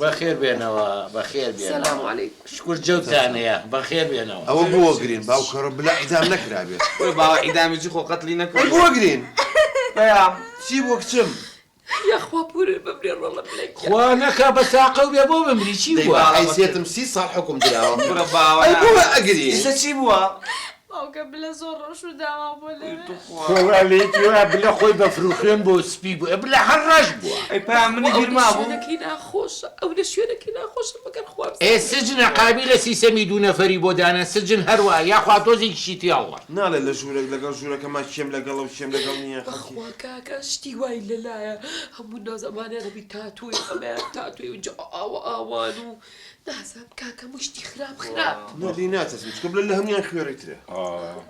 بەخێر بێنەوە بەخێر بێنەوە. سلام علیکم. شکور جەوتانەیە بەخێر بێنەوە. ئەوە بۆ گرین باوکەڕۆ بلا عیدام نەکرابێت. کورە باوە عیدامی چی خۆ قەتلی نەکردوە. ئەی بۆ گرین؟ پەیام. چی بوە کچم؟ یاخوا پورە بمرێ ڕۆڵە بلە گیان. خوا نەکا بە ساقەو بێ بۆ بمری چی دەی بوە؟ بە حەیسیەتم 30 ساڵ حوکم دراوە. کورە باوە ئەی بۆ نا. ئەگری؟ ئیسە چی بوە؟ باوکە بلە زۆر ڕەش و داما بوە لەوێ. خۆ وا لێیتی وا بلە خۆی بەفر و خوێن بۆ سپی بوو ئێ بلە هەر ڕەش بووە. ئەی پەیام منی ئەو بیر لە مابوو؟ شوێنەکەی ناخۆشە ئەو لە شوێنەکەی ناخۆشە مەگەر خوا ئێ بزانێ. سجنە قابیلە سیسەمی دوو نەفەری بۆ دانەن سجن هەر وایە یاخوا تۆزێکیشی تێڵە. ناڵێ لە ژوورێک لەگەڵ ژوورەکەما کێم لەگەڵە و کێم لەگەڵ نییە خەڵکی. بەخوا کاکە شتی وای لەلایە هەموو نازەمانیان ئەبی تاتۆی ئەمەیان تاتۆی و جا ئاوە ئاوان و نازانم کاکە هەموو شتی خراپ خراپ. نا لێی ناترسم چونکە بلە لە هەموویان خوێڕی ترە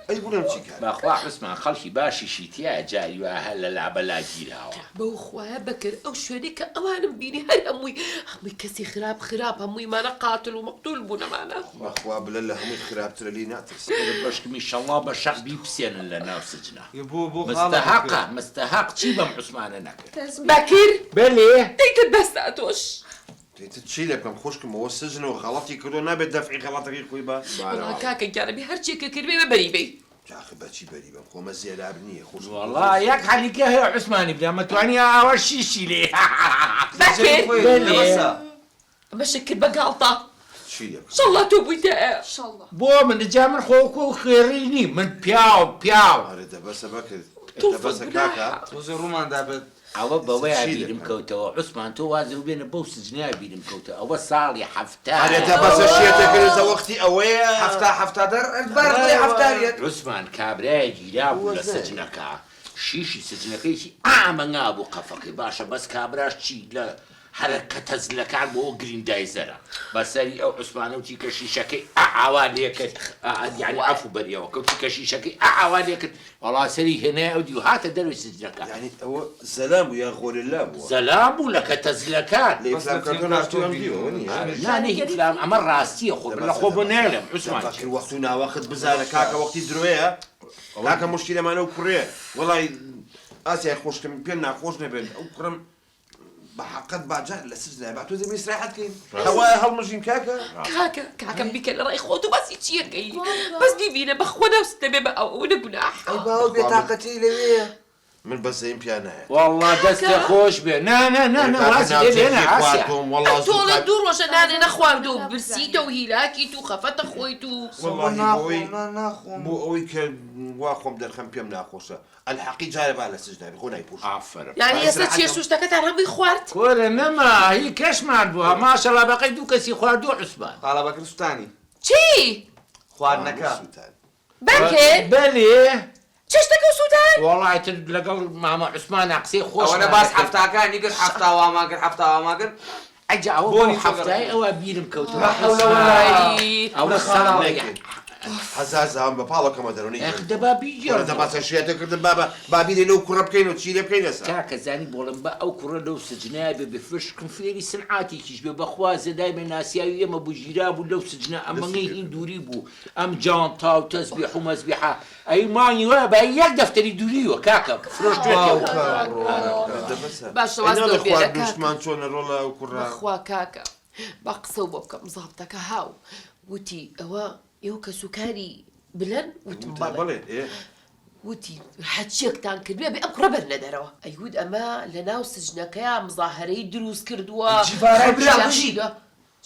ئەی بڵێم چی کارە. بەخوا عوسمان خەڵکی باشیشی تیایە جاری وا هەر لە لابەلا گیراوە. بەو خوایە بەکر ئەو شوێنەی کە ئەوانم بینی هەر هەمووی هەمووی کەسی خراپ خراپ هەمووی مانە قاتل و مەقتول بوون ئەمانە. بەخوا بلە لە هەمووی خراپترە لێی ناترسم. کورە بەشکم ئیشەڵا بە شەق بیپسێنن لە ناو سجنا. بۆ بۆ خاڵە بەکر. مستەهەقە مستەهەق چی بەم عوسمانە نەکرد. بەکر بەلێ. دەیتر بەسە ئەتۆش. ئیتر چی لێ بکەم خوشکم ئەوە سجنە و غەڵەتی کردوە نابێت دەفعی غەڵەتەکەی خۆی با. وەڵا کاکە گیان ئەبێ هەرچیەک کە کردبێ بە بەری بەی. ئاخر بەچی بەری بەم خۆ ئەمە زێراب نییە خوشکم. وەڵا یەک حەلیکە هەیە عوسمانی برام ئەتوانی ئاوا شیشی لێ. بەکر. بەلێ. ئەمەشت کرد بە گاڵتە. چی لێ بکەم. شەڵا تۆ بوویتە. شەڵا. بۆ من جا من خۆ وەکو ئەو خوێڕی نیم من پیاو پیاو. ئەرێ دەبەسە بەکر تۆ دەبەسە گوناحە. کاکە. تۆزێ ڕوومان دابێت. ئەوە بەوەیا چی بیرم دەکەم؟ کەوتەوە عوسمان تۆ وازە بێنە بەو سجنەیا بیرم کەوتە ئەوە ساڵی حەفتا ئەرێ دەبەسە شێتەکەی زە وەختی ئەوەیە. حەفتا حەفتا دەر بار بڵێ حەفتاریەت. عوسمان کابرایە گیرابوو لە سجنەکە شیشی سجنەکەیشی ئامە نابوو قەفەکەی باشە بەس کابراش چی لە حەرەکەتە زلەکان بۆ گریندایزەرە بەسەری ئەو عوسمانە وتی کە شیشەکەی ئا ئاوا لێکرد یانی عەفو بەریەوە کە وتی کە شیشەکەی ئا ئاوا لێکرد وەڵا سەری هێنای ئەو دیو هاتە دەرەوەی سجنەکە. یانی ئەوە زەلام بوو یان غۆرێلا بووە؟ زەلام بوو لە کەتە زلەکان. لە ئیفلام کارتۆن ئاشتی وام دیوە وە نییە؟ نا نە ئیفلام ئەمە ڕاستیە خۆ من لە خۆ بۆ نایڵێم عوسمان دە بەکر وەخت و ناوەخت بزانە کاکە وەختی درۆیە کاکە موشکیلەمان ئەو کوڕەیە وەڵای ئاسیای خوشکم پێم ناخۆش نەبێت ئەو کوڕەم بە حەقت با جار لە سجنای با تۆزێ ئیسراحەت کەین هەوایە هەڵمژین کاکە. کاکە کاکەم بیکە لە ڕای خۆت و باسی چیەکەی بەس بیبینە بەخوا ناوست دەبێ بە ئەو ئەونە گوناحە. ئەی باوە بێتاقەتی لەوێیە. من بەزەیم پیا نایەت. وەڵا دەستێ خۆش بێ نا نا نا نا وازی لێ بێنە ئاسیا. ئەتۆڵێ دوو ڕۆژە نانێ نەخواردوە و برسیتە و هیلاکیت و خەفەتە خۆیت و. وەڵاهی بۆ ئەوەی کە وا خۆم دەرخەم پێم ناخۆشە ئەلحەقی جارێ با لە سجنا بی خۆ نایپۆشی. ئافەرم. یانی ئێستا چیە شوشتەکەتان هەمووی خوارد؟ کورە نەما هی کەشمان بووە ماشەڵا بەقەی دوو کەسی خواردووە عوسمان. خاڵە بەکر سوتانی. چی؟ خواردنەکە. بەکر؟ بەلێ. چێشتەکەو سوتان؟ وەڵا ئیتر لەگەڵ مامە عوسمانا قسەی خۆشمان ئەوەنە باس دەکرد. حەفتاکانی کرد حەفتا وامان کرد حەفتا وامان کرد. ئەجا ئەوە بۆ بۆنی چۆ حەفتای گەڕێ. ئەوە بیرم کەوتەوە لا حول ولا ئەی. ئەوە ساڵێک. هەزار زاوم بە پاڵەکەمە دەرەوە نەیگرت. ئەخ دەبا کوڕە بیگێڕمەوە. دەبا چەند شێتە کردم بابە با بیرێ لەو کوڕە بکەین و چی لێ بکەین ئێستا. کاکە زانی بۆڵم با ئەو کوڕە لەو سجنایە بێ بێ فشکم فێری سنعاتێکیش بێ بەخوا زەدای بێ ناسیاوی ئێمە بوو ژیرا بوو لەو سجنە ئەمەنگەی هین دووری بوو ئەم جانتا و تەزبیح و مەزبیحە ئەی مانگی وایە با یەک دەفتەری دووریوە کاکە فرۆشتوێتەوە. دەبەسە. باشە ئەی واز ناڵێ لەو بێنە خوارد کاکە. نوشتمان چۆنە ڕۆڵە ئەو کوڕە. بەخوا کاکە با قسەو بۆ بکەم زابتەکە هاو وتی ئەوە ئێوە کەسوکاری بلەن وتم وتم بەڵێ بەڵێ ئێ. وتی هەرچیەکتان کردبێ ئەبێ ئەم کوڕە بەرنە دەرەوە ئەیوت ئەمە لەناو سجنەکەیا مزاهەرەی دروست کردووە جیڤارای برا خەڵکی بژی. یاخی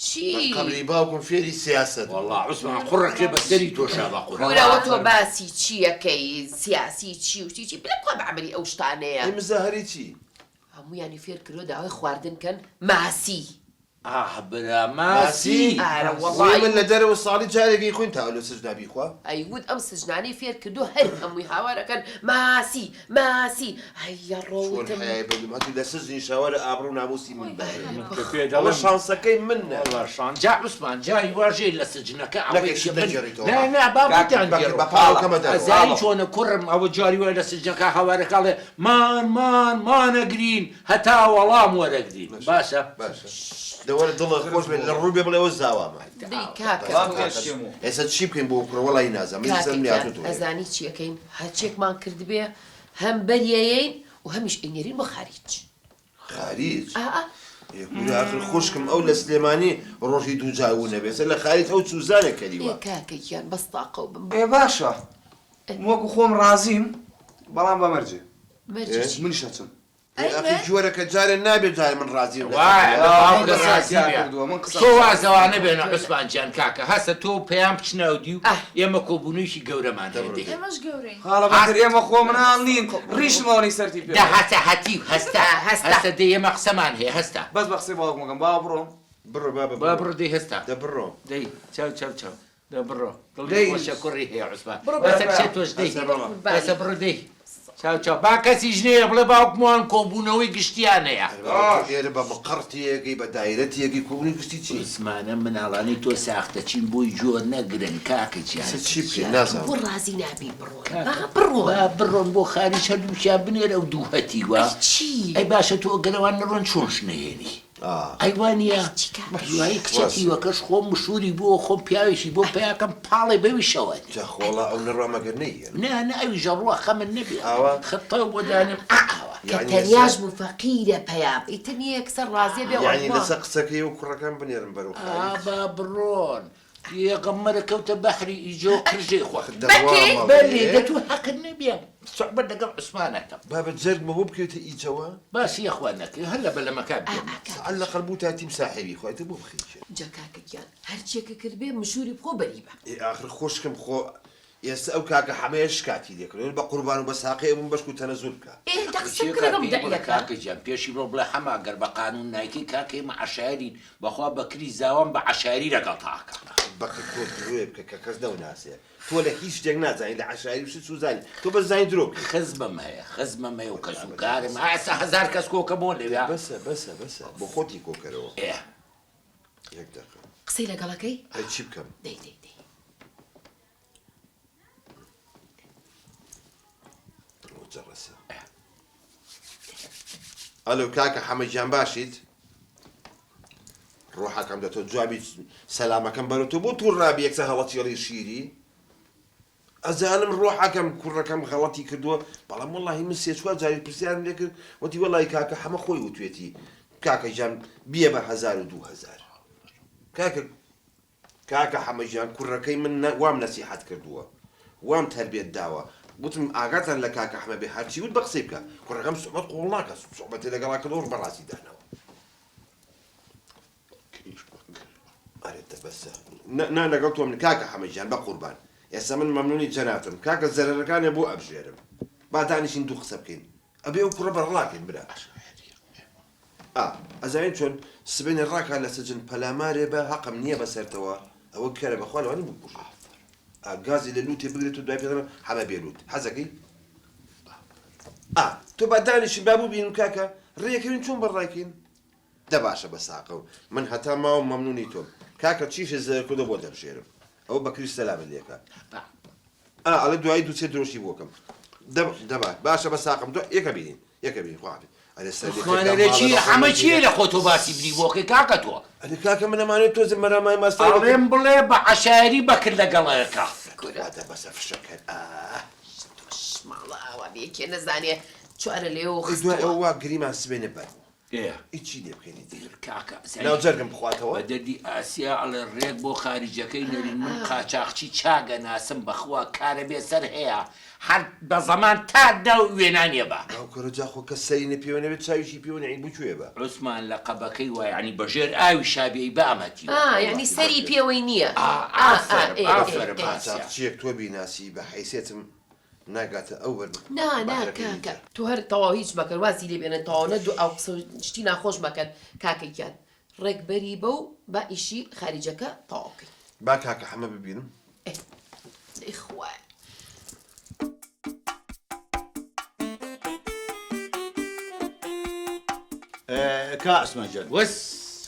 چی؟ قەبری باوکم فێری سیاسەت بوو. وەڵا عوسمان قوڕەکرێ بە سەری تۆشا بە قوڕ. کورە وە تۆ باسی چیەکەی سیاسی چی و چی چی بلە کوا بە عەمری ئەو شتانەیە. ئەی مزاهەرەی چی؟ هەموویانی فێر کردوە داوای خواردن کەن ماسی. ئاه برا ماسی. ئارە وەی وەڵای. من لە دەرەوە ساڵی جارێک ئەیخۆین تا لۆ سجنا بیخوا. ئەی وت ئەم سجنانەی فێر کردوە هەر هەمووی هاوار ئەکەن ماسی ماسی هەی یەڕۆ چۆن وتم. حەیای بردم هەتوو لە سجنیشا وەرە ئابڕوو ناموسی من بەرێ. من کە پێ ئەوە دەڵێم. شانسەکەی منە. وەڵا شان جا عوسمان جاری وا ژێر لە سجنەکە ئەوەی نەکەی کە شت من نەگێڕیتەوە نا با. نا با کاک بتان بەکر گێڕم. بە پاڵەکەمە دەرەوە. ئەزانی چۆنە کوڕم ئەوە جاری وای لە سجنەکە هاوارەکە ئەڵێ مان مان مانەگرین هەتا وەڵام وەرەگرین باشە. باشە دە وەرە دڵت خۆش بێت لە ڕوو بێ بڵێ ئەوە زاوامە. دەی کاکە وام تۆ. پێشکێم و. ئێستا چی بکەین بۆ کوڕە وەڵایی نازانم من کاکە سەرم گیان لێهاتووە تۆ. ئەزانی چی ئەکەین هەرچیەکمان کردبێ هەم بەریەیەین و هەمیش ئەینێرین بۆ خاریج. خاریج؟ ئا ئا. ئێ کورە ئاخر خوشکم ئەو لە سلێمانی ڕۆژی دوو جار ون ئەبێ سەر لە خاریج ئەو چوزانێ ئێ کەریوە. کاکە گیان بەس تاقەو بم. ئێ باشە وەکو خۆم ڕازیم بەڵام بە مەرجێ. مەرجی چی؟ منیش ئەچم. ئێ ئەخی جۆرەکە جارێ نابێ جارێ من ڕازی بم لەسەر وایە تۆ. باوکە قسەم ڕازی زیاد بێ کردووە من قسەم تۆ زیاد وازەوانە بێنە عوسمان جان کاکە هەستە تۆ و پەیام بچنە ئەودیو ئاه. ئێمە کۆبوونەوەیەکی گەورەمان هەیە دەی. ئێمەش گەورەین. خاڵە بەکر ئێمە خۆ مناڵ نین ڕیشم ئەوەنەی سەرتی پێ دە هەستە هەتیو هەستە هەستە. هەستە دەی ئێمە قسەمان هەیە هەستە. بەس بە قسەی باوکم ئەکەم باوە بڕۆم. بڕۆ بابە با بڕۆ. بڕۆ دەی هەستە. دە بڕۆ. دەی چاو چاو چاو دە بڕۆ دڵی دەی. خۆشە کوڕی هەیە عوسمان بڕۆ بەسە بە. کچێ تۆش دەی هەستە بڕۆ. بەسە بڕۆ دەی چاو چاو با کەسیش نەیە بڵێ باوکمان کۆبوونەوەی گشتیان هەیە. ئەرێ بابە تۆ ئێرە بە مقەڕ تێیەگەی بە دایرە تێیەگەی کۆبوونەوەی گشتی چی؟ عوسمانە مناڵانەی تۆ ساختەچین بۆی جۆر نەگرن کاکە گیان. ئێستا چی بکەین نازانم. بۆ ڕازی نابی بڕۆن با کاکە بڕۆن. با بڕۆن بۆ خاریج هەردووکیان بنێرە ئەو دوو هەتیوە. ئەی چی؟ ئەی باشە تۆ ئەگەر ئەوان نەڕۆن چۆن ژنەهێنی؟ ئەی وانیە؟ ئەی چی کاکە؟ دوایی کچە تیوەکەش خۆم مشوری بۆ خۆم پیاوێکی بۆ پیاکەم پاڵێ بەویشەوە. جا خۆڵا ئەو نەڕوا مەگەر نەیهێنم. نا نا ئەویش ئەڕوا خەمت نەبێ. ئاوا؟ خەتە بۆ دانێم ئا ئاوا. کە یەعنی تەنیاش لەسەر بوو فەقیرە پەیام ئیتر نیە یەکسەر ڕازیە بێ یەعنی ئەڕوا. لەسەر قسەکەی ئەو کوڕەکان بنێرم بەرەو ئا خاریج؟ با بڕۆن. پێغەمبەرە کەوتە بەحری ئیجۆ قرژەی خوارد. دەڕوا بەکێ؟ بەلێ مەڵێ. دە تۆ حەقت نەبێ سوعبەت لەگەڵ عوسمان ئەکەم. بابە جەرگمە بۆ بکەوێتە ئیجەوە؟ باسی یەخوا نەکەی هەر لە بەلەمەکە ئا بێنە. ئا کاکە عەلە قەل بوو تا تیمساحێبی خوا ئیتر بۆ بخەیچێ. جا کاکە گیان هەرچیەکە کردبێ مشوری بخۆ بەری بە. ئێ ئاخر خوشکم خۆ ئێستا ئەو کاکە حەمەیە شکاتی لێکردوون بە قوربان و بە ساقەی ئەبووم بەشکو تەنەزول بکا. ئێ دە قسە چیە بکە لەگەڵم کاکە بڵێ دەعیەکە. کاکە گیان پێشی بڵێ بڵێ حەمە گەر بە قانون نایکەی کاکە ئێمە عەشایەرین بەخوا بەکری زاوام بە عەشایەری لەگەڵتا ئەکا. ئاخر بەکر تۆ درۆیە بکە کە کەس نەوناسێ تۆ لە هیچ شتێک نازانی لە عەشایەری و شت سوزانی تۆ بەس زانی درۆ بکەی. خزمم هەیە خزمم هەیە و کەس و کارم هەیە ئێستا 1000 کەس کۆکەمەوە لەویا. بەسە بەسە بەسە بۆ خۆتی کۆکەرەوە. ئێ. یەک دەقە. قسەی لەگەڵەکەی؟ ئەی چی بکەم؟ دەی دەی دەی. ئەوە جەڕەسە. ئەلۆ کاکە حەمە گیان باشیت؟ ڕۆحەکەم دە تۆ جوابی سەلامەکەم بەرە تۆ بۆ توڕ نابی یەکسەر هەڵەتیڵی شیری؟ ئەزانم ڕۆحەکەم کوڕەکەم غەڵەتی کردووە بەڵام وەڵاهی من سێ چوار جاری پرسیارم لێ کرد وتی وەڵاهی کاکە حەمە خۆی وتوێتی کاکە گیان بیە بە 1000 و 2000 کاکە کاکە حەمە گیان کوڕەکەی من وام نەسیحەت کردووە وام تەربیەت داوە وتم ئاگاتان لە کاکە حەمە بێ هەرچی وت بە قسەی بکە کوڕەکەم سوعبەت قبوڵ ناکا سوعبەتی لەگەڵا کردووە بە ڕاستی داناوە ئەرێ دە بەسە نا لەگەڵ تۆم کاکە حەمە گیان بە قوربان ئێستا من مەمنونی جەنابتم کاکە زەرەرەکانێ بۆ ئەبژێرم با دانیشین دوو قسە بکەین ئەبێ ئەو کوڕە بەڕەڵاکەین برا ئا ئەزانین چۆن سبەینێ ڕاکا لە سجن پەلامارێ بە هەقم نییە بەسەرتەوە ئەوە کەرە بەخوا لەوانی بکوژێ ئا گازی لە لووتێ بگرێت و دوای پێ حەمە بێلووت حەزەکەی ئا تۆ با دانیشین با ببینم کاکە ڕێکەوین چۆن بەڕایکەین دە باشە بە ساقەو من هەتا ماوم مەمنونی تۆم کاکە چیشت زەرەر کردوە بۆت دەبژێرم ئەوە بەکری سەلامت لێکا ئا ئەڵێ دوایی دوو سێ درۆشی بۆکەم دە دە باشە بە ساقم دو یەکە بینین یەکە بینین خوا حافیز ئەرێ سەر لێ خوانە تێکدام لە ماڵە چی بە خۆم حەمە چییە نەگیرێ لە خۆ تۆ باسی بنی بۆکەی کاکە تۆ ئەرێ کاکە من ئەمانەوێ تۆزێ مەرامای ماستاوی بکەم ئەڵێم بڵێ بە عەشایەری بەکر لەگەڵەکە. تخوا دە بەسە فشەکەر ئاه. تۆش ماڵە ئاوا بێ کێ نەزانێ چوارە لێوە ئەی دوای خستووە. ئەوە وا گریمان سبەینێ بەر بوو. ئێ. ئی چی لێ بکەین ئیتر. کاکە ناو زانی جەرگم بخواتەوە. بە دەردی ئاسیا ئەڵێ ڕێک بۆ خاریجەکەی نەرین من قاچاخچی چاک ئەناسم بەخوا کارە بێ سەر هەیە هەر بە زەمان تا ناو وێنانیە بە. ناو کورە جا خۆ کەس سەری نە پێوە نەبێت چاویشی پێوە نەعی بو کوێ بە. عوسمان لە قەبەکەی وا یەعنی بە ژێر ئاویشا بێی بە ئەمە تیوە. ئا یەعنی سەری پێوەی نییە. ئا ئا ئا ئافەرم ئێ ئێ ئافەرم ئێ. ئاسیا. قاچاخچیەک تۆ بیناسی بە حەیسێتم ناگاتە ئەو بەر نا نا بەحرەکەی کاکە دیکە. تۆ هەر تەواو هیچ مەکەن وازی لێ بێنن تەواو نە دوعا و قسە و شتی ناخۆش مەکەن کاکە گیان ڕێک بەری بە و با ئیشی خاریجەکە تەواو کەین. با کاکە حەمە ببینم. ئێ دەی خوایە. کا عوسمان جان. وس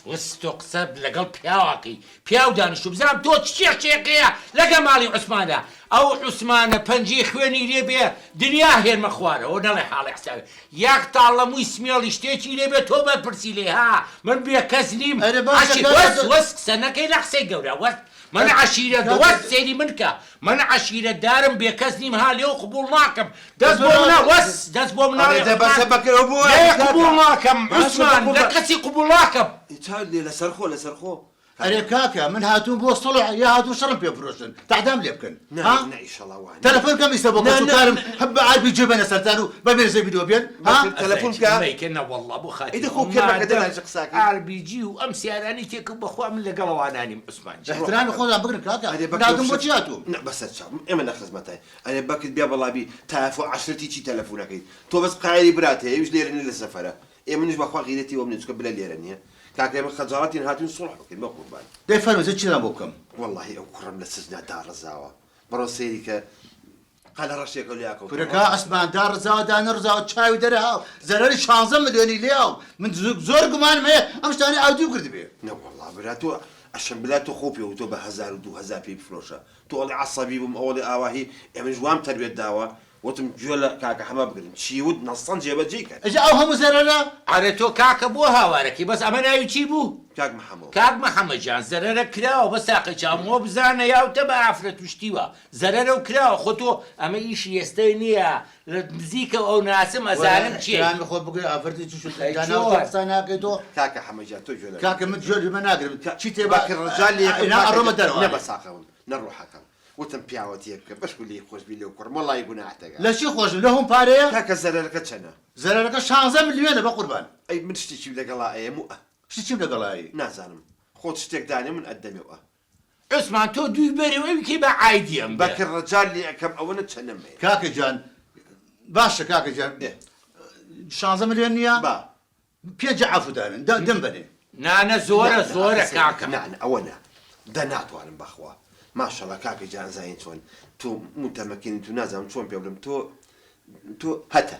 وس تۆ قسە لەگەڵ پیاوەکەی پیاو دانیشتوو بزانم تۆ چ کێشەیەک هەیە لەگەڵ ماڵی عوسماندا. ئەو عوسمانە پەنجەی خوێنی لێ بێ دنیا هێنمە خوارەوە نەڵێ حاڵی حساوی یاک تاڵ لە مووی سمێڵی شتێکی لێ بێ تۆ بەرپرسی لێی ها من بێ کەس نیم ئەرێ باشە عەشی کاکە وەس تۆ وەس قسە نەکەی لە قسەی گەورە وەس من عەشیرە کاکە وەس سەیری من کە من عەشیرە دارم بێ کەس نیم ها لێو قبوڵ ناکەم دەست تۆ بۆ منا ناڵێ وەس دەست بۆ ئەرێ مناڵی دە بەسە عوسمان بەکر ئەو بۆ لێ وایە کاکە قبوڵ ناکەم باشە عوسمان لە بەقوربان کەسی قبوڵ ناکەم. ئێ چا لێ لەسەر خۆ لەسەر خۆ. ئەرێ کاکە من هاتووم بۆ سوڵح یا هاتوون شەڕم پێ بفرۆشن تەعدام لێ بکەن نا ها نا ئیشەڵا وا نیە. تەلەفۆن کەم ئیستا بۆ نا کەس و نا کارم نا. هە بە ئارپی جێ بێنە سەرتان و بە مێرزەی بیدۆ بێن ها بەکر تەلەفۆن ئەزای بکە. مەیکە نەوەڵڵا بۆ ئەی خاتری دە خۆ خوا کەمەکە مادەم دەناچی قساکەی. ئاربیجی و ئەم سیارانەی تێکرد بەخوا من لەگەڵ ئەوانانیم عوسمان جان. ئیحترامی خۆتان بگرن کاکە ئەرێ من بەکر هاتووم بۆ شت چی هاتووم؟ نا بەسەر چاوم ئێمە لە خزمەتای ئەرێ بەکر بیا بەڵا بی تایەفۆ عەشرەتی چی تەلەفونەکەی تۆ بەس قایلی برات هەیە ئەویش لێرە نیە لە سەفەرە ئێ منیش بەخوا غیرەتی وەم نیە چونکە بلە لێرە نیە کاکە ئێمە خەجاڵەتین هاتوین سوڵح بکەین بەقوربان. دەی فەرموو جا چیتان بۆ بکەم؟ وەڵاهی ئەو کوڕەم لە سجنا داڕزاوە بڕۆ سەیری کە قەلە ڕەشێکە لیا کەوتووە. کورە کا عوسمان داڕزاوە دانەڕزاوە چاوی دەرهاو زەرەری شانزە ملیۆنی لێیاو من زۆر گومانم هەیە ئەم شتانەی ئاودیو کردبێ. نەوەڵا برا تۆ ئەشەم بلا تۆ خۆو پێ وتوە بە 1000 و 2000 پێی بفرۆشە تۆ ئەڵێ عەسەبی بووم ئەوەڵێ ئاواهی ئێ منیش وام تەربیەت داوە وتم گوێ لە کاکە حەمە بگرن چی وت نەسەن جێبەجێی کەن. ئەجا ئەو هەموو زەرەرە؟ ئەرێ تۆ کاکە بۆ هاوارەکەی بەس ئەمە ناوی چی بوو؟ کاک محەمەو. کاک محەمەد جان زەرەرە کراوە بەس تاقی چاوم وە بزانە یاوتە بە ئافرەت و شتی وا زەرەرە و کراوە خۆ تۆ ئەمە ئیشی ئێستەی نیە لە نزیکەوە ئەو ناسم وەرە ئەزانم چیەی. ئیحترامی خۆت بگرە ئافرەتی چ شت ئەی داناوە تۆ چۆن؟ قسە ناکەی تۆ. کاکە حەمە گیان تۆ گوێ لە من کاکە من بگرە. گوێ لەمە ناگرم چی تێ با بەکر ڕجا لێ یەکەم ئینا کاکە ئەڕۆمە گیان دەرەوە نە ئەرێ. بە ساقەوم نە ڕۆحەکەم وتم پیاوەتیەک بکە بەشکو لێی خۆش بی لەو کوڕم وەڵایی گوناحتەکە. لە چی خۆشم لە هوم پارەیە؟ کاکە زەرەرەکە چەنە؟ زەرەرەکە شانزە ملیۆنە بەقوربان. ئەی من شتێکیم لەگەڵا ئەیەم و ئە. شتی چیم لەگەڵا ئەی؟ نازانم خۆت شتێک دانێ من ئەتدەمێ و ئە. عوسمان تۆ دووی بەرێ و ئەوی کەی با عایدی ئەم بێ. بەکر ڕەجا لێ ئەکەم ئەوەنە چەنەم هەیە. کاکە گیان باشە کاکە گیان ئێ. شانزە ملیۆن نییە؟ با. پێنج عەفو دانێن دەم بەنێ. نانە زۆرە نا نا زۆرە قسەی کاکە. نا نا ئەوە نا دە ناتوانم بەخوا ماشەڵا کاکە گیان ئەزانی چۆن تۆ موتەمەکینی تو نازانم چۆن پێ بڵێم تۆ تۆ هەتە.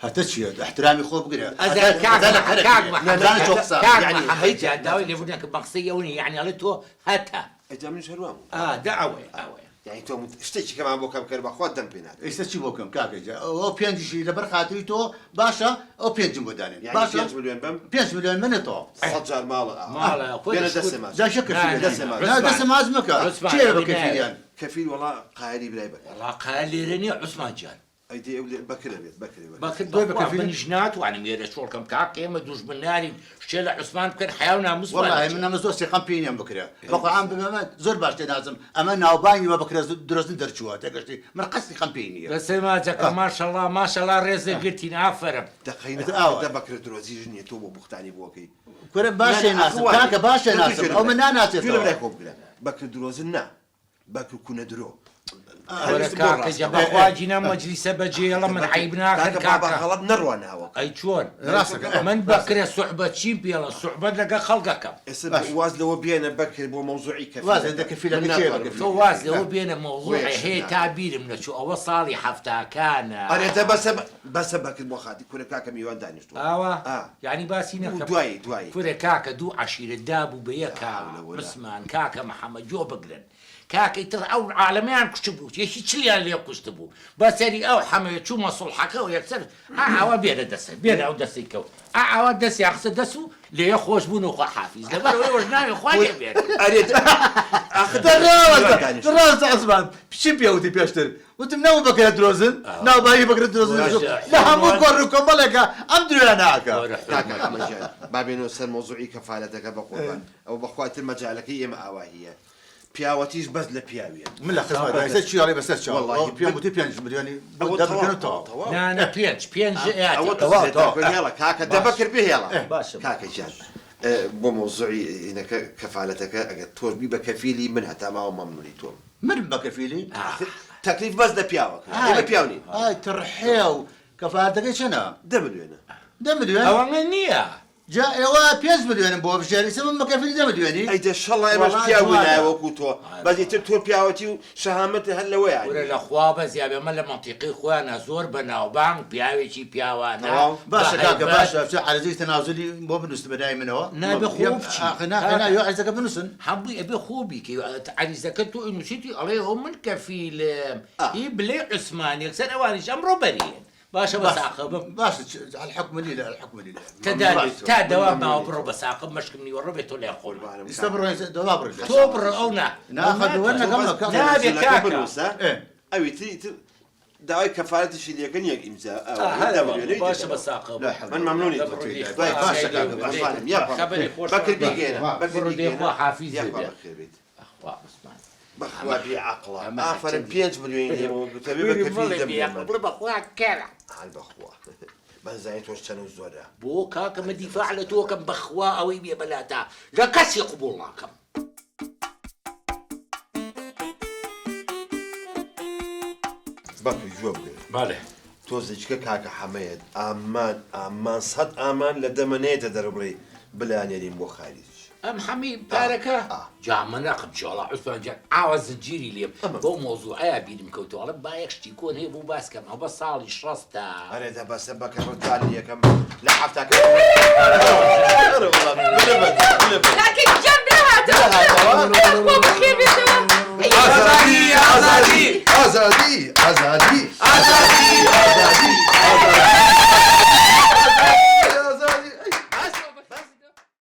هەتە چیە ئیحترامی خۆ بگرە ئەزا هەتە کاک هەتا لە مح کەرە کاک گرێ محمد بزانە چۆن قسە کاک ئەکەی. یەعنی محمد هەیتە جان داوای لێبوردن ئەکەم بە قسەی ئەوە نیە یەعنی ئەڵێ تۆ هەتە. ئەجا منیش هەر وام وت. ئا دە ئەوەیە ئەوەیە. یەعنی تۆ مت شتێکی کەمان بۆ کەم کەر بەخوا دەم پێ نادەی. ئیستا چی بۆ بکەم کاکە گیان ئەو پێنجیشی لەبەر خاتری تۆ باشە ئەو پێنجم بۆ دانێن یەعنی باشە پێنج ملیۆن بەم؟ پێنج ملیۆن منە تۆ. سەد جار ماڵە ئاوا. ماڵە خۆی بێنە شکور. دەسێ ماچ. جا کێ نا کەفیلە نا دەسێ نا ماچ. نا عوسمان دەسێ ماچ مەکە عوسمان کێیە بە ئەوەی نایەوێ. کەفیلیان؟ کەفیل وەڵا قایلی برای بەکر. وەڵا قایل لێرە نیە عوسمان گیان. ئەی دەی ئەو لێ بەکرە بێت بەکرێ بەکر. بەکر تۆی بە بەخوا کەفیل؟ منیش ناتوانم لێرە چۆڵ کەم کاکە ئێمە دوژمنارین شتێ لە عوسمان بکەن حەیا و ناموسمان وەڵاهی ئەچێ. من ئەمە زۆر سیقەم پێی نیە بکرە بە قورعان بمە زۆر باش تێناسم ئەمە ناوبانگی بە بکرە درۆزن دەرچووە تێگەشتی من قەت سیقەم پێی نیە. دەسەی ماچەکە ماشەڵا ماشەڵا ڕێزت گرتین ئافەرم. دەقەی ئیتر نا ئاوا. دە بەکرە درۆزیش نیە تۆ بۆ بوختانی بۆ ئەکەی. کورە باش نا نا ئاخر تێناسم وانیە. کاکە باش تۆ گوێ تێناسم لە ئەو من برای گوێ لە ناناسێتەوە. برای خۆ بگرە بەکر درۆزن نا بەکر کونە درۆ. وەرە کاکە جا بەخوا گینا مەجلیسە بەجێیەڵە من عەیب ناکەن کاکە بابا کاکە. غەڵەت نەڕوا ناوەکە. ئەی چۆن ڕاستەکە من بەکرە سوحبەت چیم پێڵە سوحبەت لەگەڵ خەڵکەکەم. ئێستا واز لەوە بێنە بەکر بۆ مەوزوعی واز کەفیلەکە لە کەفیلەکە من کێیە ناتوانم بە کەفیل؟ تۆ واز لەوە بێنە مەوزوعێ بۆیە هەیە تا بیرم نەچوو ئەوە ساڵی حەفتاکانە. ئەرێ دە بەسە بەسە بەکر بۆ خاتی کورە کاکە میوان دانیشتووە ئاوا ئا یانی باسی نەکەم دوایی دوایی. کورە کاکە دوو عەشیرەت دابوو بە یەکا لا حەولە وەلا. عوسمان کاکە محەمەد گۆ بگرن کاکە ئیتر ئەو عالەمەیان کوشتبوو یەکی چلیان لێ کوشتبوو بە سەری ئەو حەمەیە چوومە سوڵحەکەوە یەکسەر ئا ئاوا بێرە دەسە بێرە ئەو دەسەی کەوت ئا ئاوا دەستیان خستە دەس و لێ خۆش بوون و خوا حافیز لەبەر ئەوەی ئەوەش ناوی خوا لێ بێت. ئەرێ ئاخر ڕاستە ڕاستە عوسمان چیم پێ وتی پێشتر وتم نەبوو بەکرە درۆزن ناوبایی بەکرە درۆزن لە هەموو کۆڕ و کۆمەڵێکە ئەم درۆیانە ئەکا. کاکە حەمە گیان با بێنەوە سەر مەوزوعی کەفالەتەکە بەقوربان ئەوە بەخوا ئیتر مەجالەکەی ئێمە ئاواهیە پیاوەتیش بەس لە پیاویە. من لە خزمەتم ئێستا چی ئەڵێی بەسەر چاو وەڵاهی پێم وتی پێنج ملیۆنی بۆ ئەوە دەبکەن و تەواو تەواو. تەواو. نا نا پێنج پێنج ئەوە تەواو تەواو. بهێڵە کاکە دە بەکر بهێڵە باشە. کاکە گیان بۆ مەوزوعی هینەکە کەفالەتەکە ئەگەر تۆش بی بە کەفیلی من هەتا ماوە مەمنونی تۆم. من بە کەفیلی؟ ئاخر تەکلیف بەس لە پیاوەکە ئێمە پیاو نین. ئای تڕحێو کەفالەتەکەی چەنە؟ دە ملیۆنە. دە ملیۆن؟ ئەوەنە نییە. جا ئێوە پێنج ملیۆنم بۆ بژێر ئیسە من بە کەفیلی دە ملیۆنی؟ ئەی دە شەڵا ئێمەش وەڵا پیاو جوانە. بووینایە وەکوو تۆ بەس ئیتر تۆ پیاوەتی و شەهامەتت هەر لەوەیا کورە نییە. لە خوا بەزیابێ ئەمە لە مەنتیقەی خۆیانا زۆر بەناوبانگ پیاوێکی پیاوانە تەواو. بە باشە کاکە هەیبەت. باشە بچە عەرزەی تەنازولی بۆ بنووسن بە ناوی منەوە. نابێ خۆ بچی. ئاخ نا نا یۆ عەرزەکە بنووسن. هەمووی ئەبێ خۆ بیکەی عەریزەکە تۆ ئەنووسیتی ئەڵێ ئەو من کەفیلم هی بلەی عوسمان یەکسەر ئەوانیش ئەمڕۆ بەریێن. باشە بە ساقە بم. باشە الحکم لله الحکم لله. تە تا دەوام ماوە بڕۆ بە ساقە مەشکم نیوەڕۆ بێ تۆ لای خۆم. ئیستا بڕۆ دەوا بڕۆ. تۆ بڕۆ ئەو نا. نا خە دووەر لەگەڵ نابێ کاکە. بنووسە ئەوی تر ئیتر داوای کەفارەتیشی لێکەن یەک ئیمزا باشە بە ساقە من مەمنونی باشە کاکە خەبەری خۆش بەکر بیگەێنە بەکر بڕۆ دێ خوا حافیز یاخوا بێ. بەخێر بیت. ئەخوا عوسمان. بەخوا بێ عەقڵە ئەمە ئافەرم هەرچەندی- 5 ملیۆنی لێمەوە گوتەبێ بە کەفیل بڵێ دە بێ ملیۆن عەقڵ، بڵێ بەخوا کەرە. هەر بەخوا بەزانین تۆش چەند و زۆرە. بۆ کاکە من دیفاع لە تۆکەم بەخوا ئەوەی بێ بەلاتا لە کەسی قبوڵ ناکەم. بەکر گوێ بگرە. بەڵێ. تۆزێکیکە کاکە حەمەیەت ئامان ئامان سەد ئامان لە دەمە نەیەتە دەرە بڵێی بلانێرین بۆ خاریج. ئەم حەمی پارەکە جا من ڕقم چێ وەڵا عوسمان جان ئاوا زنجیری لێم بەو مەوزوعەیا بیرم کەوتەوە ئەڵێم با یەک شتی کۆن هەیە بۆ باس کەم ئەوە ساڵی شەستا. ئەرێ دە بەسە بەکە ڕزگاری یەکەم لە حەفتاکە. ئەرێ وەڵا.